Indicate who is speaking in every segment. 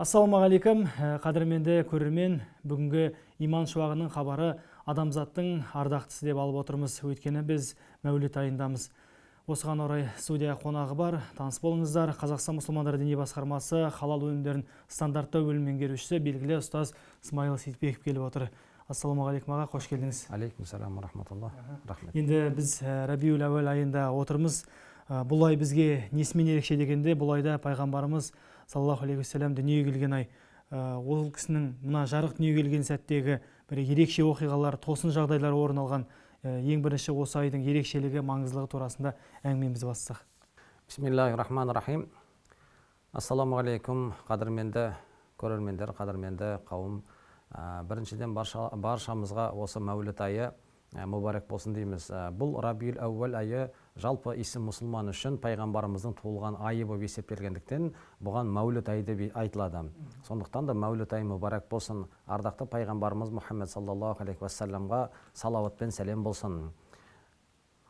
Speaker 1: Ассалаумағалейкум, қадірменді көрермен. Бүгінгі иман шуағының хабары адамзаттың ардақтысы деп алып отырмыз. Өйткені біз Мәуліт айындамыз. Осыған орай студия қонағы бар. Таныс болыңыздар. Қазақстан мұсылмандары діни басқармасы халал өнімдерін стандарттау бөлімінің меңгерушісі, белгілі ұстаз Смайыл Сейітбеков келіп отыр. Ассалаумағалейкум, аға, қош келдіңіз.
Speaker 2: Алейкум салам, рахматулла, рахмет.
Speaker 1: Енді біз Рабиул әуел айында отырмыз. Бұл ай бізге несімен ерекше дегенде, бұл айда пайғамбарымыз саллаллаху алейхи уассалам дүниеге келген ай. Ол кісінің мына жарық дүниеге келген сәттегі бір ерекше оқиғалар, тосын жағдайлар орын алған. Ең бірінші осы айдың ерекшелігі, маңыздылығы турасында әңгімемізді бастасақ.
Speaker 2: Бисмиллахи рахмани рахим. Ассалаумағалейкум, қадірменді көрермендер, қадірменді қауым. Біріншіден баршамызға осы Мәуліт айы мүбәрәк болсын дейміз. Бұл Рабиул әуел айы жалпы исім мұсылман үшін пайғамбарымыздың туылған айы болып есептелгендіктен, бұған Мәуліт айы деп айтылады. Сондықтан да Мәуліт айы мүбәрәк болсын. Ардақты пайғамбарымыз Мұхаммед саллаллаху алейхи уассаламға салауат пен сәлем болсын.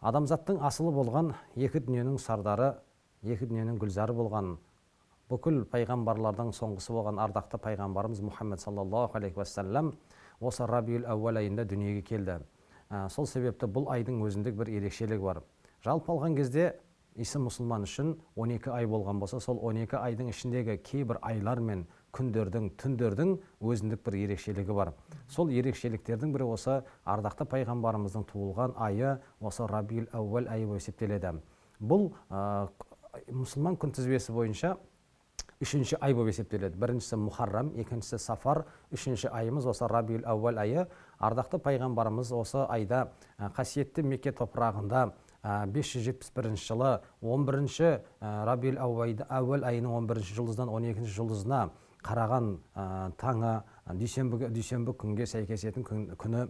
Speaker 2: Адамзаттың асылы болған, екі дүниенің сардары, екі дүниенің гүлзары болған, бүкіл пайғамбарлардың соңғысы болған ардақты пайғамбарымыз Мұхаммед саллаллаху алейхи уассалам осы Рабиул әуел айында дүниеге келді. Сол себепті бұл айдың өзіндік бір ерекшелігі бар. Жалпы алған кезде исім мұсылман үшін 12 ай болған болса, сол 12 айдың ішіндегі кейбір айлар мен күндердің, түндердің өзіндік бір ерекшелігі бар. Сол ерекшеліктердің бірі осы ардақты пайғамбарымыздың туылған айы, осы Рабиул әуел айы болып есептеледі. Бұл мұсылман күнтізбесі бойынша үшінші ай болып есептеледі. Біріншісі Мұхаррам, екіншісі Сафар, үшінші айымыз осы Рабиул әуел айы. Ардақты пайғамбарымыз осы айда қасиетті Мекке топырағында 571 жылы 11 Рабиул әуел айының 11 жұлдыздан 12 жұлдызына қараған таңы, дүйсенбі күнге сәйкесетін күні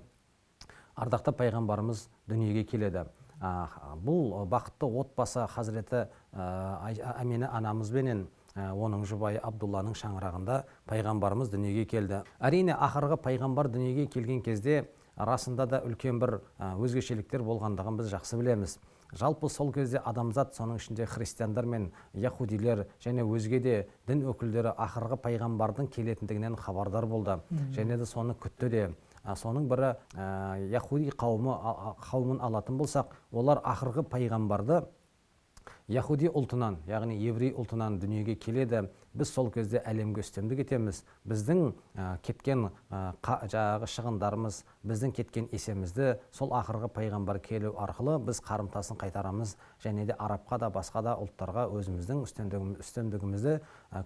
Speaker 2: ардақты пайғамбарымыз дүниеге келеді. Бұл бақытты отбасы хазіреті Әмина анамызбенен оның жұбайы Абдулланың шаңырағында пайғамбарымыз дүниеге келді. Әрине, ақырғы пайғамбар дүниеге келген кезде расында да үлкен бір өзгешеліктер болғандығын біз жақсы білеміз. Жалпы сол кезде адамзат, соның ішінде христиандар мен яхудилер және өзге де дін өкілдері ақырғы пайғамбардың келетіндігінен хабардар болды. Және де соны күтті де. Соның бірі яхуди қауымын алатын болсақ, олар ақырғы пайғамбарды яхуди ұлтынан, яғни еврей ұлтынан дүниеге келеді. Біз сол кезде әлемге үстемдік етеміз. Біздің кеткен жаңағы шығындарымыз, біздің кеткен есемізді сол ақырғы пайғамбар келу арқылы біз қарымтасын қайтарамыз және де арабқа да, басқа да ұлттарға өзіміздің үстемдігімізді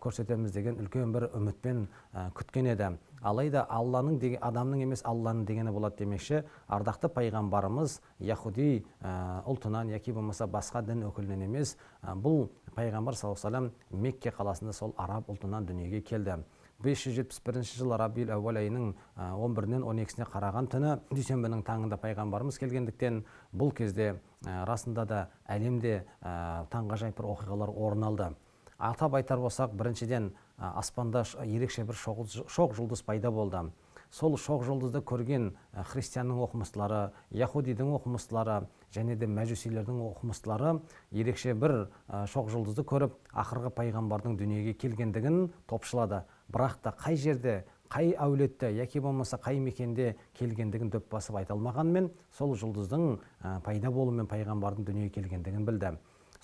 Speaker 2: көрсетеміз деген үлкен бір үмітпен күткен еді. Алайда Алланың деген, адамның емес, Алланың дегені болады демекші, ардақты пайғамбарымыз яхуди ұлтынан яки болмаса басқа дін өкілінен емес, бұл пайғамбар саллаллаху алейхи вассалам Мекке қаласында сол араб ұлтынан дүниеге келді. 571 жылы Рабиул әуел айының 11-нен 12-сіне қараған түні дүйсенбінің таңында пайғамбарымыз келгендіктен, бұл кезде расында да әлемде таңғажайып бір оқиғалар орын алды. Атап айтар болсақ, біріншіден, аспанда ерекше бір шоқ жұлдыз пайда болды. Сол шоқ жұлдызды көрген христианның оқымыстылары, яхудидің оқымыстылары және де мәжусилердің оқымыстылары ерекше бір шоқ жұлдызды көріп, ақырғы пайғамбардың дүниеге келгендігін топшылады. Бірақ та қай жерде, қай әулетте, яки болмаса қай мекенде келгендігін дөп басып айта алмағанмен, сол жұлдыздың пайда болуымен пайғамбардың дүниеге келгендігін білді.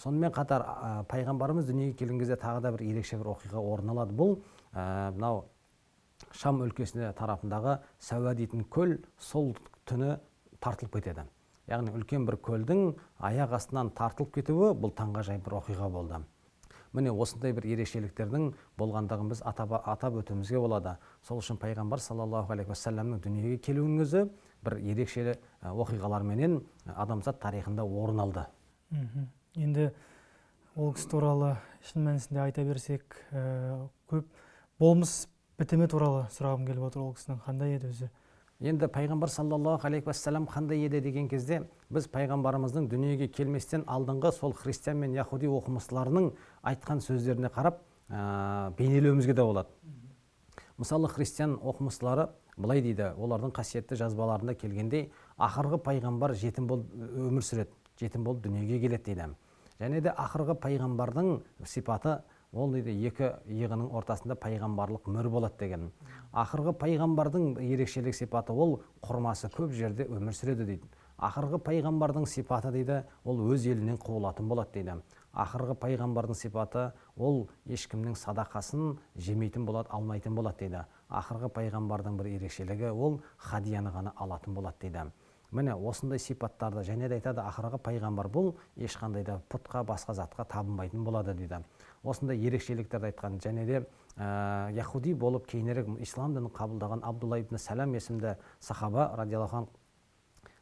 Speaker 2: Сонымен қатар пайғамбарымыз дүниеге келген кезде тағы да бір ерекше бір оқиға орын алады. Бұл мынау Шам өлкесіне тарапындағы Сәуа дейтін көл сол түні тартылып кетеді. Яғни үлкен бір көлдің аяқ астынан тартылып кетуі бұл таңғажайып бір оқиға болды. Міне, осындай бір ерекшеліктердің болғандығын біз атап өтуімізге болады. Сол үшін пайғамбар саллаллаху алейхи уассаламның дүниеге келуінің өзі бір ерекше оқиғаларменен адамзат тарихында орын алды.
Speaker 1: Енді ол кісі туралы шын мәнісінде айта берсек, көп болмыс бітімі туралы сұрағым келіп отыр. Ол кісінің қандай еді өзі?
Speaker 2: Енді пайғамбар саллаллаху алейхи уассалам қандай еді деген кезде, біз пайғамбарымыздың дүниеге келместен алдыңғы сол христиан мен яхуди оқымыстыларының айтқан сөздеріне қарап бейнелеуімізге де болады. Мысалы, христиан оқымыстылары былай дейді, олардың қасиетті жазбаларында келгендей, ақырғы пайғамбар жетім болып өмір сүреді, жетім болып дүниеге келеді дейді. Және де ақырғы пайғамбардың сипаты Ол дейді екі иығының ортасында пайғамбарлық мөр болады деген. Ақырғы пайғамбардың ерекшелік сипаты ол құрмасы көп жерде өмір сүреді дейді. Ақырғы пайғамбардың сипаты дейді, ол өз елінен қуылатын болады дейді. Ақырғы пайғамбардың сипаты ол ешкімнің садақасын жемейтін болады, алмайтын болады дейді. Ақырғы пайғамбардың бір ерекшелігі ол хадияны ғана алатын болады дейді. Міне осындай сипаттарды және де айтады, ақырғы пайғамбар бұл ешқандай да пұтқа, басқа затқа табынбайтын болады дейді. Осындай ерекшеліктерді айтқан. Және де яхуди болып кейінірек ислам дінін қабылдаған Абдулла ибн Сәлам есімді сахаба радиаллаху анху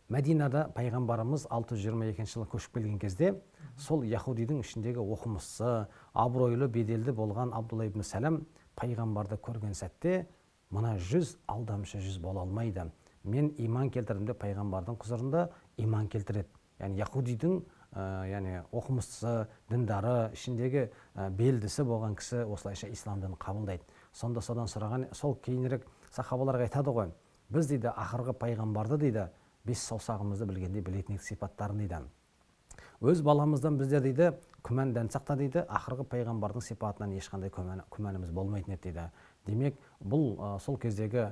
Speaker 2: Мәдинада пайғамбарымыз 622 жылы көшіп келген кезде сол яхудидің ішіндегі оқымыстысы, абыройлы, беделді болған Абдулла ибн Сәлам пайғамбарды көрген сәтте мына жүз алдамшы жүз бола алмайды. Мен иман келтірдім деп пайғамбардың құзырында иман келтіреді. Яғни яхудидің, яғни оқымыстысы, діндары, ішіндегі белдісі болған кісі осылайша ислам дінін қабылдайды. Сонда содан сұраған, сол кейінірек сахабаларға айтады ғой, біз дейді ақырғы пайғамбарды дейді бес саусағымызды білгендей білетін едік сипаттарын дейді. Өз баламыздан біздер дейді күмәндансақ та дейді ақырғы пайғамбардың сипатынан ешқандай күмәніміз болмайтын еді дейді. Демек, бұл сол кездегі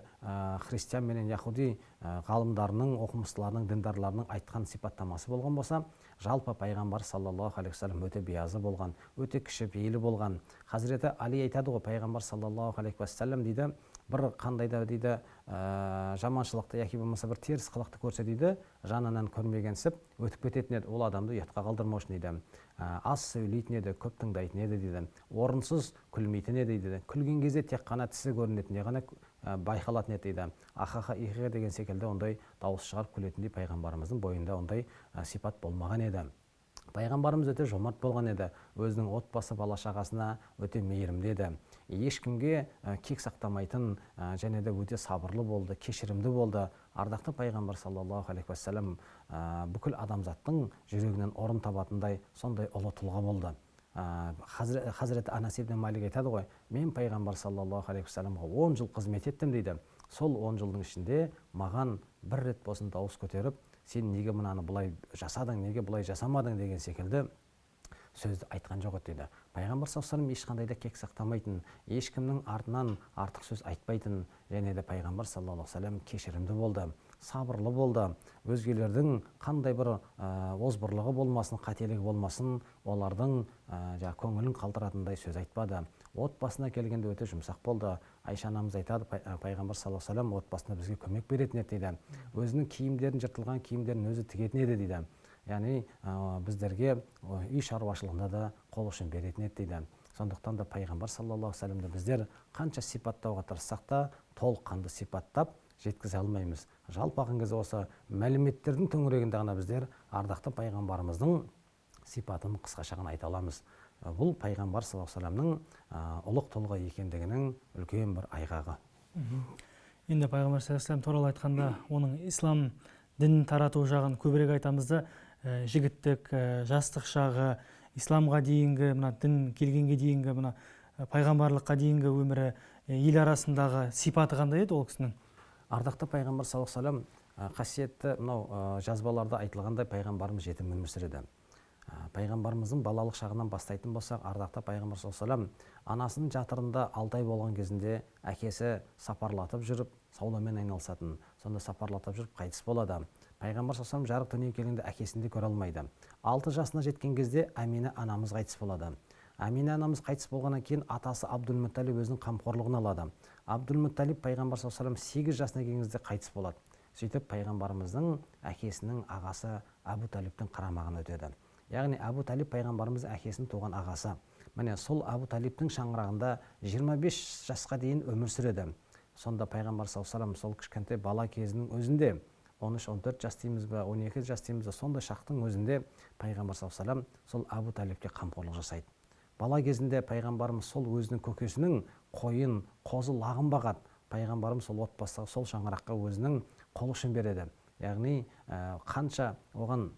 Speaker 2: христиан менен яхуди ғалымдарының, оқымыстыларының, діндарларының айтқан сипаттамасы болған болса, жалпы пайғамбар саллаллаху алейхи уассалам өте биязы болған, өте кішіпейілі болған. Хазіреті Али айтады ғой, пайғамбар саллаллаху алейхи уассалам дейді, бір қандай да дейді жаманшылықты яки болмаса бір теріс қылықты көрсе дейді, жанынан көрмегенсіп өтіп кететін еді, ол адамды ұятқа қалдырмау үшін дейді. Аз сөйлейтін еді, көп тыңдайтын еді дейді. Орынсыз күлмейтін еді дейді. Күлген кезде тек қана тісі көрінетіндей ғана байқалатын еді дейді. Ахаха, ихе деген секілді ондай дауыс шығарып күлетіндей пайғамбарымыздың бойында ондай сипат болмаған еді. Пайғамбарымыз өте жомарт болған еді. Өзінің отбасы бала шағасына өте мейірімді еді. Ешкімге кек сақтамайтын, және де өте сабырлы болды, кешірімді болды. Ардақты пайғамбар саллаллаху алейхи уассалам бүкіл адамзаттың жүрегінен орын табатындай сондай ұлы тұлға болды. Хазіреті Анас ибн Малик айтады ғой, мен пайғамбар саллаллаху алейхи уассаламға 10 жыл қызмет еттім дейді. Сол 10 жылдың ішінде маған бір рет болсын дауыс көтеріп, сен неге мынаны бұлай жасадың, неге бұлай жасамадың деген секілді сөзді айтқан жоқ еді дейді. Пайғамбар саллаллаху алейхи уассалам ешқандай да кек сақтамайтын, ешкімнің артынан артық сөз айтпайтын, және де пайғамбар саллаллаху алейхи уассалам кешірімді болды, сабырлы болды. Өзгелердің қандай бір озбырлығы болмасын, қателігі болмасын, олардың көңілін қалдыратындай сөз айтпады. Отбасына келгенде өте жұмсақ болды. Айша анамыз айтады, пайғамбар саллаллаху алейхи уассалам отбасына бізге көмек беретін еді дейді. Өзінің киімдерін, жыртылған киімдерін өзі тігетін еді дейді. Яғни біздерге үй шаруашылығында да қол ұшын беретін еді дейді. Сондықтан да пайғамбар саллаллаху алейхи уассаламды біздер қанша сипаттауға тырыссақ та толыққанды сипаттап жеткізе алмаймыз. Жалпы алған кезде осы мәліметтердің төңірегінде ғана біздер ардақты пайғамбарымыздың сипатын қысқаша ғана айта аламыз. Бұл пайғамбар саллаллаху алейхи уассаламның ұлық тұлға екендігінің үлкен бір айғағы.
Speaker 1: Енді пайғамбар саллаллаху алейхи уассалам туралы айтқанда, оның ислам дінін тарату жағын көбірек айтамыз да, жігіттік, жастық шағы, исламға дейінгі, мына дін келгенге дейінгі, мына пайғамбарлыққа дейінгі өмірі, ел арасындағы сипаты қандай еді ол кісінің?
Speaker 2: Ардақты пайғамбар саллаллаху алейхи уассалам қасиетті мынау жазбаларда айтылғандай пайғамбарымыз жетім өмір сүреді. Пайғамбарымыздың балалық шағынан бастайтын болсақ, ардақты пайғамбар саллаллаху алейхи вассалам анасының жатырында 6 ай болған кезінде әкесі сапарлатып жүріп саудамен айналысатын. Сонда сапарлатып жүріп қайтыс болады. Пайғамбар саллаллаху алейхи вассалам жарық дүниеге келгенде әкесін де көре алмайды. 6 жасына жеткен кезде Әмина анамыз қайтыс болады. Әмина анамыз қайтыс болғаннан кейін атасы Абдул-Мутталиб өзінің қамқорлығына алады. Абдул-Мутталиб пайғамбар саллаллаху алейхи вассалам 8 жасына келген кезде қайтыс болады. Сөйтіп пайғамбарымыздың әкесінің ағасы Әбу Талибтің қарамағына өтеді. Яғни Әбу Талиб пайғамбарымыз әкесінің туған ағасы. Міне сол Әбу Талибтің шаңырағында 25 жасқа дейін өмір сүреді. Сонда пайғамбар саллаллаху алейхи вассалам сол кішкентай бала кезінің өзінде, 13-14 жас дейміз бе, 12 жас дейміз бе, сондай шақтың өзінде пайғамбар саллаллаху алейхи вассалам сол Әбу Талибке қамқорлық жасайды. Бала кезінде пайғамбарымыз сол өзінің көкесінің қойын, қозы лағын бағады. Пайғамбарымыз сол отбасыға, сол шаңыраққа өзінің қол ұшын береді. Яғни қанша оған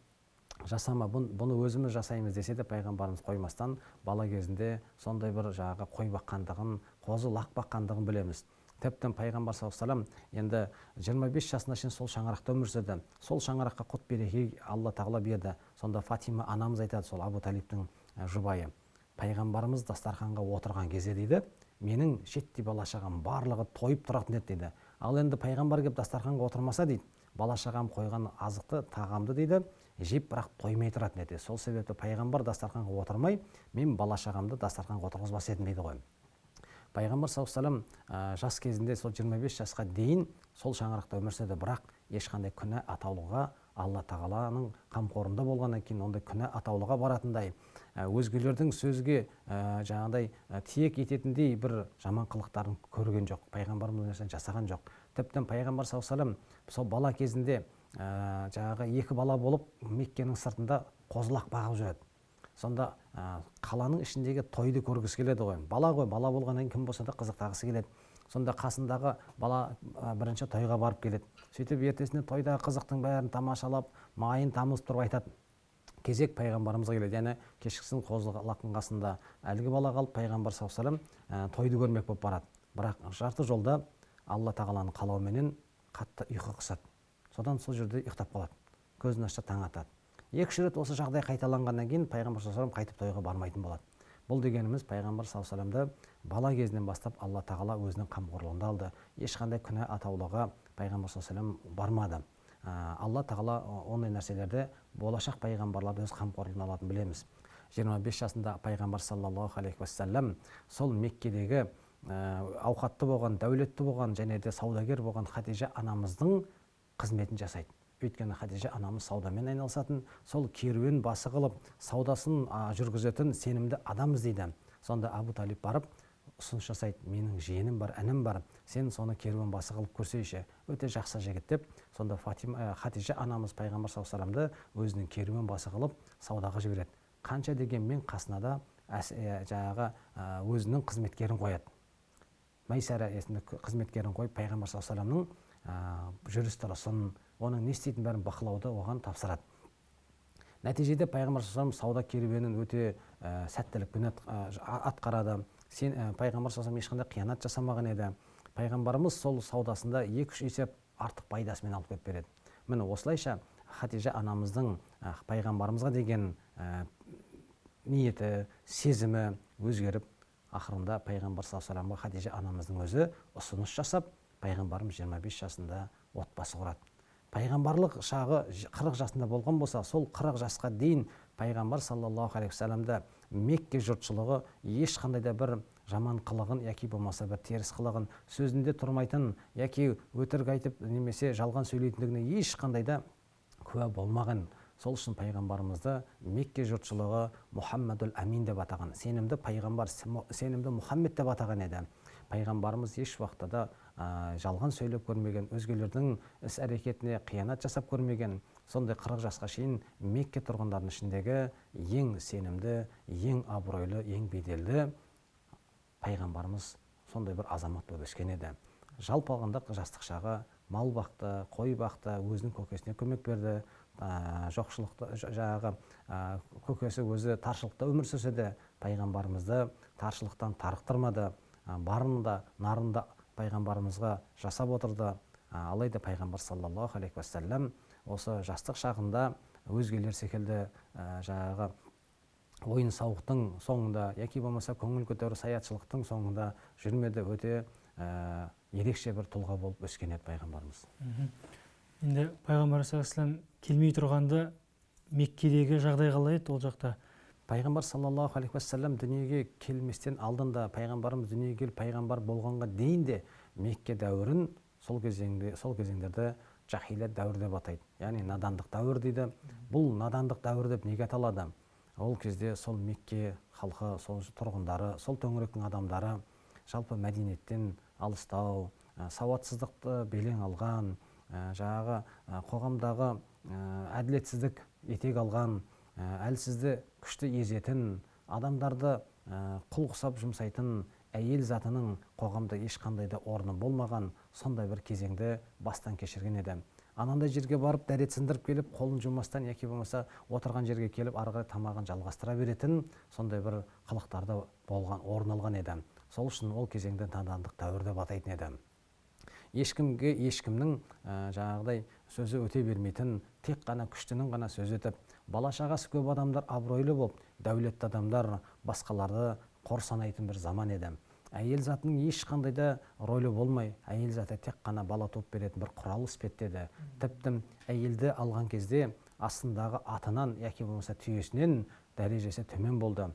Speaker 2: жасама, бұны өзіміз жасаймыз десе де пайғамбарымыз қоймастан бала кезінде сондай бір жаңағы қой баққандығын, қозы лақ баққандығын білеміз. Тіптен пайғамбар саллаллаху алейхи вассалам енді 25 жасына шейін сол шаңырақта өмір сүрді. Сол шаңыраққа құт береке Алла тағала берді. Сонда Фатима анамыз айтады, сол Абу Талибтің жұбайы. Пайғамбарымыз дастарханға отырған кезде дейді, менің шеттей бала шағам барлығы тойып тұратын еді дейді. Ал енді пайғамбар келіп дастарханға отырмаса дейді, бала шағам қойған азықты, тағамды дейді, жеп бірақ тоймай тұратын еді. Сол себепті пайғамбар дастарханға отырмай, мен бала шағамды дастарханға отырғызбас едім дейді ғой. Пайғамбар саллаллаху алейхи вассалам жас кезінде сол 25 жасқа дейін сол шаңырақта өмір сүрді, бірақ ешқандай күнә атаулыға Алла тағаланың қамқорында болғаннан кейін ондай күнә атаулыға баратындай, өзгелердің сөзге жаңағыдай тиек ететіндей бір жаман қылықтарын көрген жоқ. Пайғамбарымыз бұл нәрсені жасаған жоқ. Тіптен пайғамбар саллаллаху алейхи вассалам сол бала кезінде жаңағы екі бала болып Меккенің сыртында қозылақ бағып жүреді. Сонда қаланың ішіндегі тойды көргісі келеді ғой. Бала ғой, бала болғаннан кейін кім болса да қызықтағысы келеді. Сонда қасындағы бала бірінші тойға барып келеді. Сөйтіп ертесіне тойдағы қызықтың бәрін тамашалап, майын тамызып тұрып айтады. Кезек пайғамбарымызға келеді. Яғни кешкісін қозылақтың қасында әлгі бала қалып, пайғамбар саллаллаху алейхи вассалам тойды көрмек болып барады. Бірақ жарты жолда Алла тағаланың қалауыменен қатты ұйқы қысады. Содан сол жерде ұйықтап қалады. Көзін ашса таң атады. Екі рет осы жағдай қайталанғаннан кейін пайғамбар саллаллаху алейхи вассалам қайтып тойға бармайтын болады. Бұл дегеніміз пайғамбар саллаллаху алейхи вассаламды бала кезінен бастап Алла тағала өзінің қамқорлығында алды. Ешқандай күнә атаулыға пайғамбар саллаллаху алейхи вассалам бармады. Алла тағала ондай нәрселерді болашақ пайғамбарларды өз қамқорлығына алатынын білеміз. 25 жасында пайғамбар саллаллаху алейхи вассалам сол Меккедегі ауқатты болған, дәулетті болған және де саудагер болған Хадижа анамыздың қызметін жасайды. Өйткені Хадижа анамыз саудамен айналысатын, сол керуен басы қылып саудасын жүргізетін сенімді адам іздейді. Сонда Абу Талиб барып ұсыныс жасайды: менің жиенім бар, інім бар, сен соны керуен басы қылып көрсейші, өте жақсы жігіт деп. Сонда Хадижа анамыз пайғамбар саллаллаху алейхи вассаламды өзінің керуен басы қылып саудаға жібереді. Қанша дегенмен қасына да жаңағы өзінің қызметкерін қояды. Майсара есімді қызметкерін қойып, пайғамбар саллаллаху алейхи вассаламның жүріс тұрысын, оның не істейтінін бәрін бақылауды оған тапсырады. Нәтижеде пайғамбар саллаллаху алейхи вассалам сауда керуенін өте сәттілікпен атқарады. Пайғамбар саллаллаху алейхи вассалам ешқандай қиянат жасамаған еді. Пайғамбарымыз сол саудасында 2-3 есе артық пайдасымен алып келіп береді. Міне осылайша Хадижа анамыздың пайғамбарымызға деген ниеті, сезімі өзгеріп, ақырында пайғамбар саллаллаху алейхи вассаламға Хадижа анамыздың өзі ұсыныс жасап, пайғамбарымыз 25 жасында отбасы құрады. Пайғамбарлық шағы 40 жасында болған болса, сол 40 жасқа дейін пайғамбар саллаллаху алейхи вассаламды Мекке жұртшылығы ешқандай да бір жаман қылығын, яки болмаса бір теріс қылығын, сөзінде тұрмайтын, яки өтірік айтып немесе жалған сөйлейтіндігіне ешқандай да куә болмаған. Сол үшін пайғамбарымызды Мекке жұртшылығы Мұхаммадул Амин деп атаған, сенімді пайғамбар, сенімді Мұхаммед деп атаған еді. Пайғамбарымыз еш уақытта да жалған сөйлеп көрмеген, өзгелердің іс әрекетіне қиянат жасап көрмеген. Сондай 40 жасқа шейін Мекке тұрғындарының ішіндегі ең сенімді, ең абыройлы, ең беделді пайғамбарымыз сондай бір азамат болып өскен еді. Жалпы алғанда жастық шағы мал бақты, қой бақты, өзінің көкесіне көмек берді. Жоқшылықты, жаңағы, көкесі өзі таршылықта өмір сүрсе де пайғамбарымызды таршылықтан тарықтырмады. Барын да, нарын да пайғамбарымызға жасап отырды. Алайда пайғамбар саллаллаху алейхи уассалам осы жастық шағында өзгелер секілді, жаңағы ойын сауықтың соңында, яки болмаса көңіл көтеру саятшылықтың соңында жүрмеді. Өте ерекше бір тұлға болып өскен еді пайғамбарымыз.
Speaker 1: Енді пайғамбар саллаллаху алейхи уассалам келмей тұрғанда Меккедегі жағдай қалай еді ол жақта?
Speaker 2: Пайғамбар саллаллаху алейхи уассалам дүниеге келместен алдында, пайғамбарымыз дүниеге келіп пайғамбар болғанға дейін де Мекке дәуірін сол кезеңде, сол кезеңдерді жахилият дәуірі деп атайды. Яғни надандық дәуір дейді. Бұл надандық дәуір деп неге аталады? Ол кезде сол Мекке халқы, сол тұрғындары, сол төңіректің адамдары жалпы мәдениеттен алыстау, сауатсыздықты белең алған, жаңағы қоғамдағы әділетсіздік етек алған, әлсізді күшті езетін, адамдарды құл құсап жұмсайтын, әйел затының қоғамда ешқандай да орны болмаған сондай бір кезеңді бастан кешірген еді. Анандай жерге барып дәрет сындырып келіп, қолын жумастан, яки болмаса отырған жерге келіп ары қарай тамағын жалғастыра беретін сондай бір қылықтарда болған, орын алған еді. Сол үшін ол кезеңді надандық дәуір деп атайтын еді. Ешкімге ешкімнің жаңағыдай сөзі өте бермейтін, тек қана күштінің ғана сөзі өтіп, бала шағасы көп адамдар абыройлы болып, дәулетті адамдар басқаларды қор санайтын бір заман еді. Әйел затының ешқандай да рөлі болмай, әйел заты тек қана бала туып беретін бір құрал іспетті еді. Тіпті әйелді алған кезде астындағы атынан яки болмаса түйесінен дәрежесі төмен болды.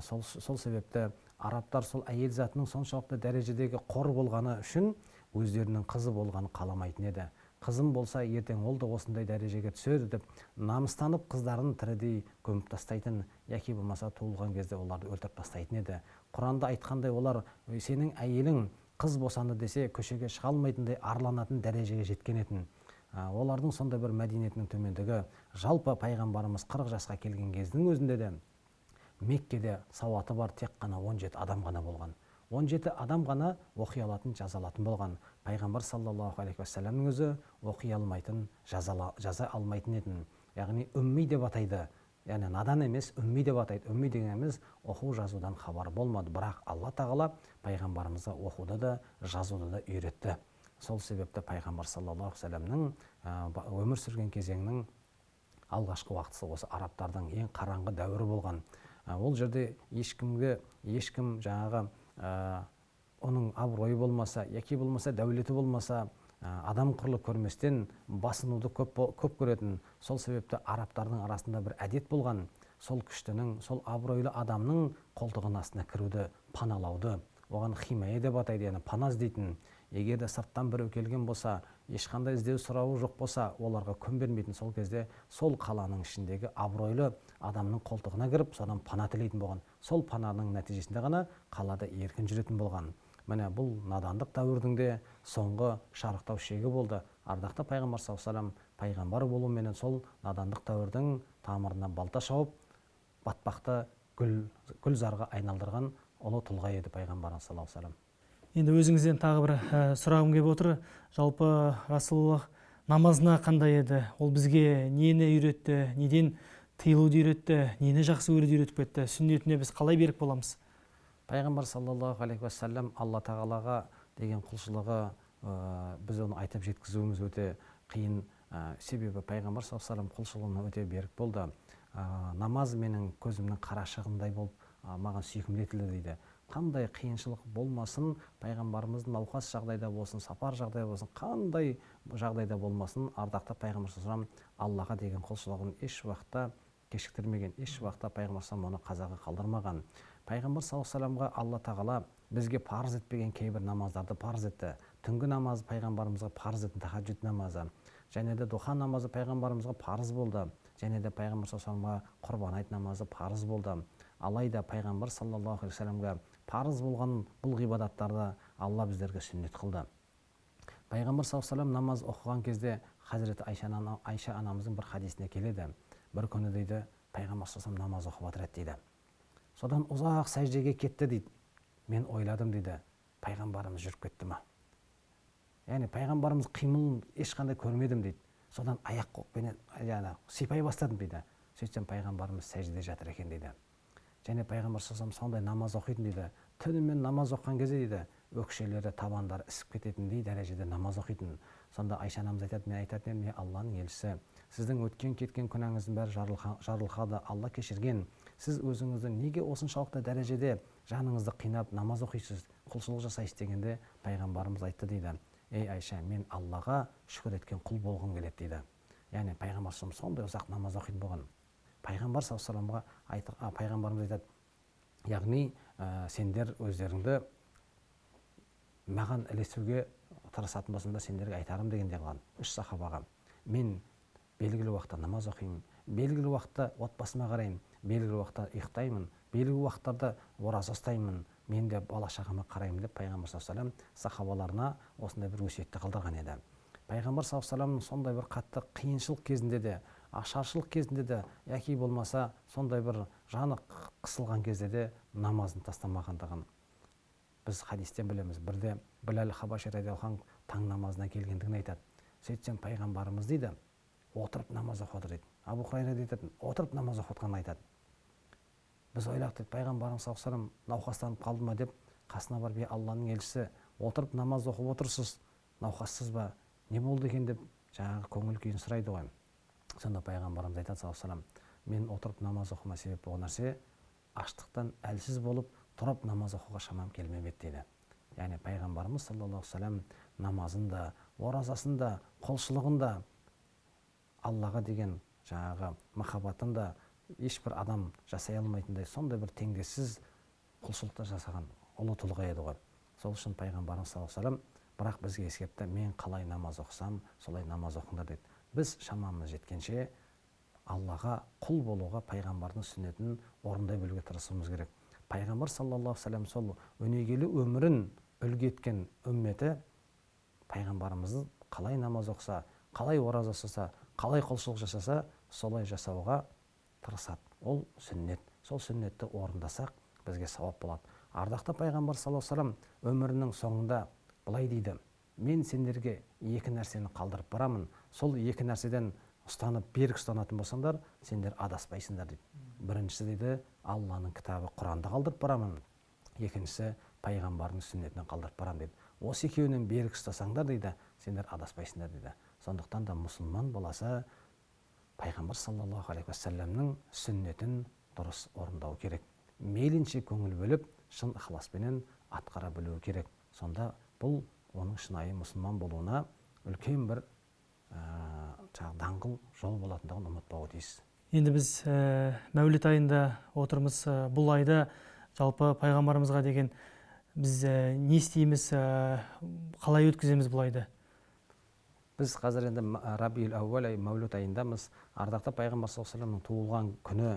Speaker 2: Сол себепті арабтар сол әйел затының соншалықты дәрежедегі қор болғаны үшін өздерінің қызы болғанын қаламайтын еді. Қызым болса ертең ол да осындай дәрежеге түседі деп намыстанып қыздарын тірідей көміп тастайтын, яки болмаса туылған кезде оларды өлтіріп тастайтын еді. Құранда айтқандай, олар сенің әйелің қыз босанды десе көшеге шыға алмайтындай арланатын дәрежеге жеткен етін. Олардың сондай бір мәдениетінің төмендігі. Жалпы пайғамбарымыз 40 жасқа келген кездің өзінде де Меккеде сауаты бар тек қана 17 адам ғана болған. 17 адам ғана оқи алатын, жаза алатын болған. Пайғамбар саллаллаху алейхи уассаламның өзі оқи алмайтын, жаза алмайтын етін. Яғни үмми деп атайды. Яғни надан емес, үмми деп атайды. Үмми дегеніміз оқу жазудан хабары болмады. Бірақ Алла тағала пайғамбарымызға оқуды да, жазуды да үйретті. Сол себепті пайғамбар саллаллаху алейхи уассаламның өмір сүрген кезеңінің алғашқы уақытысы осы арабтардың ең қараңғы дәуірі болған. Ол жерде ешкімге, ешкім жаңағы оның абыройы болмаса, яки болмаса дәулеті болмаса, адам құрлы көрместен басынуды көп көретін. Сол себепті арабтардың арасында бір әдет болған, сол күштінің, сол абыройлы адамның қолтығының астына кіруді, паналауды, оған химая деп атайды, яғни пана іздейтін. Егер де сырттан біреу келген болса, ешқандай іздеу сұрауы жоқ болса, оларға көн бермейтін. Сол кезде сол қаланың ішіндегі абыройлы адамның қолтығына кіріп, содан пана тілейтін болған. Сол пананың нәтижесінде ғана қалада еркін жүретін болған. Міне бұл надандық дәуірдің де соңғы шарықтау шегі болды. Ардақты пайғамбар саллаллаху алейхи уассалам пайғамбар болуменен сол надандық дәуірдің тамырына балта шауып, батпақты гүлзарға айналдырған ұлы тұлға еді пайғамбар саллаллаху алейхи уассалам.
Speaker 1: Енді өзіңізден тағы бір сұрағым келіп отыр. Жалпы Расулаллах намазына қандай еді? Ол бізге нені үйретті, неден тыйылуды үйретті, нені жақсы көруді үйретіп кетті? Сүннетіне біз қалай берік боламыз?
Speaker 2: Пайғамбар саллаллаху алейхи уассалам Алла тағалаға деген құлшылығы, біз оны айтып жеткізуіміз өте қиын. Себебі пайғамбар саллаллаху алейхи уассалам құлшылығына өте берік болды. Намаз менің көзімнің қарашығындай болып, маған сүйкімді етілді дейді. Қандай қиыншылық болмасын, пайғамбарымыз науқас жағдайда болсын, сапар жағдайда болсын, қандай жағдайда болмасын, ардақты пайғамбар саллаллаху алейхи уассалам Аллаға деген құлшылығын еш уақытта кешіктірмеген, еш уақытта пайғамбар саллаллаху алейхи уассалам оны қазаға қалдырмаған. Пайғамбар саллаллаху алейхи уассаламға Алла тағала бізге парыз етпеген кейбір намаздарды парыз етті. Түнгі намаз пайғамбарымызға парыз етті, тахаджуд намазы. Және де духа намазы пайғамбарымызға парыз болды. Және де пайғамбар саллаллаху алейхи уассаламға құрбан айт намазы парыз болды. Алайда пайғамбар саллаллаху алейхи уассаламға парыз болған бұл ғибадаттарды Алла біздерге сүннет қылды. Пайғамбар саллаллаху алейхи уассалам намаз оқыған кезде Хазіреті Айша анамыздың бір хадисіне келеді. Бір күні дейді, пайғамбар саллаллаху алейхи уассалам намаз оқып жатыр еді дейді. Содан ұзақ сәждеге кетті дейді. Мен ойладым дейді, пайғамбарымыз жүріп кетті ма? Яғни пайғамбарымыз қимылын ешқандай көрмедім дейді. Содан аяқ қолменен, яғни сипай бастадым дейді. Сөйтсем пайғамбарымыз сәждеде жатыр екен дейді. Және пайғамбар саллаллаху алейхи уассалам сондай намаз оқитын дейді. Түнімен намаз оқыған кезде дейді, өкшелері, табандары ісіп кететіндей дәрежеде намаз оқитын. Сонда Айша анамыз айтады, мен айтатын едім, Алланың елшісі, сіздің өткен кеткен күнәңіздің бәрі жарылқады, Алла кешірген. Сіз өзіңізді неге осыншалықты дәрежеде жаныңызды қинап намаз оқисыз, құлшылық жасайсыз дегенде пайғамбарымыз айтты дейді. Ей Айша, мен Аллаға шүкір еткен құл болғым келеді дейді. Яғни пайғамбар саллаллаху алейхи уассалам сондай ұзақ намаз оқитын болған. Пайғамбар саллаллаху алейхи уассаламға пайғамбарымыз айтады, яғни, сендер өздеріңді маған ілесуге тырысатын болсаңдар, сендерге айтарым дегендей қылған үш сахабаға. Мен белгілі уақытта намаз оқимын, белгілі уақытта отбасыма қараймын, белгілі уақытта ұйықтаймын, белгілі уақыттарда ораза ұстаймын, мен де бала шағама қараймын деп пайғамбар саллаллаху алейхи уассалам сахабаларына осындай бір өсиетті қалдырған еді. Пайғамбар саллаллаху алейхи уассалам сондай бір қатты қиыншылық кезінде де, ашаршылық кезінде де, яки болмаса сондай бір жаны қысылған кезде де намазын тастамағандығын біз хадистен білеміз. Бірде Біләл Хабаши радиаллаху анху таң намазына келгендігін айтады. Сөйтсем пайғамбарымыз дейді, отырып намаз оқып отыр дейді. Абу Хурайра дейді, отырып намаз оқып отқанын айтады. Біз ойладық дейді, пайғамбарымыз саллаллаху алейхи уассалам науқастанып қалды ма деп қасына барып, е, Алланың елшісі, отырып намаз оқып отырсыз, науқассыз ба, не болды екен деп жаңағы көңіл күйін сұрайды ғой. Сонда пайғамбарымыз айтады саллаллаху алейхи вассалам, мен отырып намаз оқуыма себеп болған нәрсе аштықтан әлсіз болып тұрып намаз оқуға шамам келмеп еді дейді. Яғни пайғамбарымыз саллаллаху алейхи вассалам намазын да, оразасын да, құлшылығын да, Аллаға деген жаңағы махаббатын да ешбір адам жасай алмайтындай сондай бір теңдессіз құлшылықта жасаған ұлы тұлға еді ғой. Сол үшін пайғамбарымыз саллаллаху алейхи вассалам бірақ бізге ескертті, мен қалай намаз оқысам, солай намаз оқыңдар деді. Біз шамамыз жеткенше Аллаға құл болуға пайғамбардың сүннетін орындай білуге тырысуымыз керек. Пайғамбар саллаллаху алейхи вассалам сол өнегелі өмірін үлгі еткен үмметі пайғамбарымызды қалай намаз оқыса, қалай ораза ұстаса, қалай құлшылық жасаса, солай жасауға тырысады. Ол сүннет. Сол сүннетті орындасақ, бізге сауап болады. Ардақты пайғамбар саллаллаху алейхи вассалам өмірінің соңында былай дейді: мен сендерге екі нәрсені қалдырып барамын. Сол екі нәрседен ұстанып, берік ұстанатын болсаңдар, сендер адаспайсыңдар дейді. Біріншісі дейді, Алланың кітабы Құранды қалдырып барамын. Екіншісі пайғамбардың сүннетінен қалдырып барамын дейді. Осы екеуінен берік ұстасаңдар дейді, сендер адаспайсыңдар дейді. Сондықтан да мұсылман баласы пайғамбар саллаллаху алейхи уассаламның сүннетін дұрыс орындау керек. Мейлінше көңіл бөліп, шын ықыласпенен атқара білуі керек. Сонда бұл оның шынайы мұсылман болуына үлкен бір даңғыл жол болатындығын ұмытпауы тиіс.
Speaker 1: Енді біз Мәуліт айында отырмыз. Бұл айда жалпы пайғамбарымызға деген біз не істейміз, қалай өткіземіз бұл айды?
Speaker 2: Біз қазір енді Рабиул әуәл ай, Мәуліт айындамыз. Ардақты пайғамбар саллаллаху алейхи вассаламның туылған күні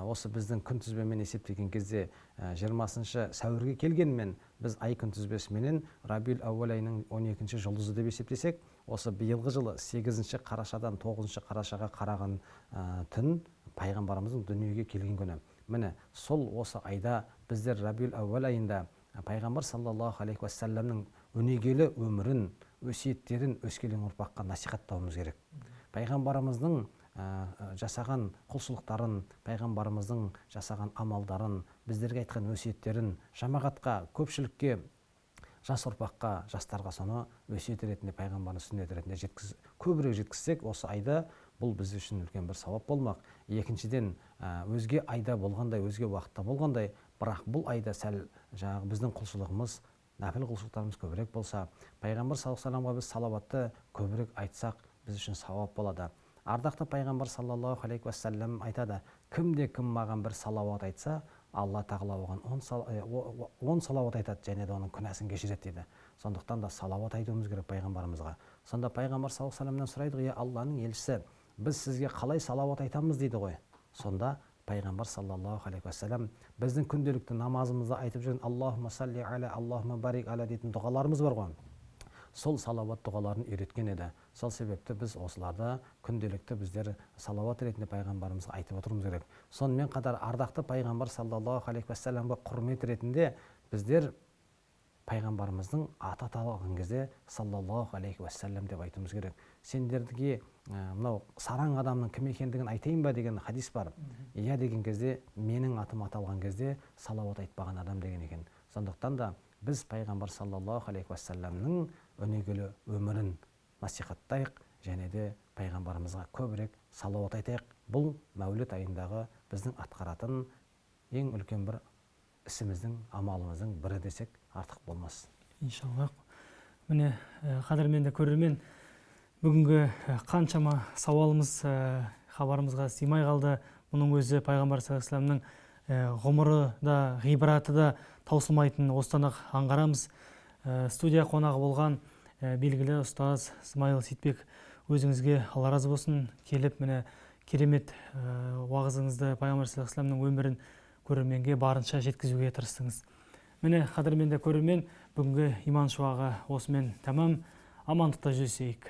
Speaker 2: осы біздің күн тізбемен есептеген кезде 20 сәуірге келгенмен, біз ай күн тізбесіменен Рабиул әуәл айының 12 жұлдызы деп есептесек, осы биылғы жылы 8 қарашадан 9 қарашаға қараған түн пайғамбарымыздың дүниеге келген күні. Міне, сол осы айда біздер Рабиул әуәл айында пайғамбар саллаллаху алейхи уассаламның өнегелі өмірін, өсиеттерін өскелең ұрпаққа насихаттауымыз керек. Пайғамбарымыздың жасаған құлшылықтарын, пайғамбарымыздың жасаған амалдарын, біздерге айтқан өсиеттерін жамағатқа, көпшілікке, жас ұрпаққа, жастарға соны өсиет ретінде, пайғамбардың сүннеті ретінде көбірек жеткізсек, осы айда бұл біз үшін үлкен бір сауап болмақ. Екіншіден, өзге айда болғандай, өзге уақытта болғандай, бірақ бұл айда сәл жаңағы біздің құлшылығымыз, нәпіл құлшылықтарымыз көбірек болса, пайғамбар саллаллаху алейхи вассаламға біз салауатты көбірек айтсақ, біз үшін сауап болады. Ардақты пайғамбар саллаллаху алейхи уассалам айтады: кімде кім маған бір салауат айтса, Алла тағала оған 10 салауат айтады және де оның күнәсін кешіреді дейді. Сондықтан да салауат айтуымыз керек пайғамбарымызға. Сонда пайғамбар саллаллаху алейхи вассаламнан сұрайды: «Е, Алланың елшісі, біз сізге қалай салауат айтамыз?» дейді ғой. Сонда пайғамбар саллаллаху алейхи уассалам біздің күнделікті намазымызда айтып жүрген Аллахумма салли аля, Аллахумма барик аля дейтін дұғаларымыз бар ғой. Сол салауат дұғаларын үйреткен еді. Сол себепті біз осыларды күнделікті біздер салауат ретінде пайғамбарымызға айтып отыруымыз керек. Сонымен қатар ардақты пайғамбар саллаллаху алейхи уассаламға құрмет ретінде біздер пайғамбарымыздың аты аталған кезде саллаллаху алейхи уассалам деп айтуымыз керек. Сендерге мынау сараң адамның кім екендігін айтайын ба деген хадис бар. Иә деген кезде, менің атым аталған кезде салауат айтпаған адам деген екен. Сондықтан да біз пайғамбар саллаллаху алейхи уассаламның өнегелі өмірін насихаттайық және де пайғамбарымызға көбірек салауат айтайық. Бұл Мәуліт айындағы біздің атқаратын ең үлкен бір ісіміздің, амалымыздың бірі десек артық болмас.
Speaker 1: Иншаллах. Міне, қадірменді көрермен, бүгінгі қаншама сауалымыз хабарымызға сыймай қалды. Мұның өзі пайғамбар саллаллаху алейхи вассаламның ғұмыры да, ғибраты да таусылмайтынын осыдан-ақ аңғарамыз. Студия қонағы болған белгілі ұстаз Смайыл Сейітбек, өзіңізге Алла разы болсын. Келіп міне керемет уағызыңызды, пайғамбар саллаллаху алейхи вассаламның өмірін көрерменге барынша жеткізуге тырыстыңыз. Міне, қадірменді көрермен, бүгінгі иман шуағы осымен тәмам. Амандықта жүздесейік.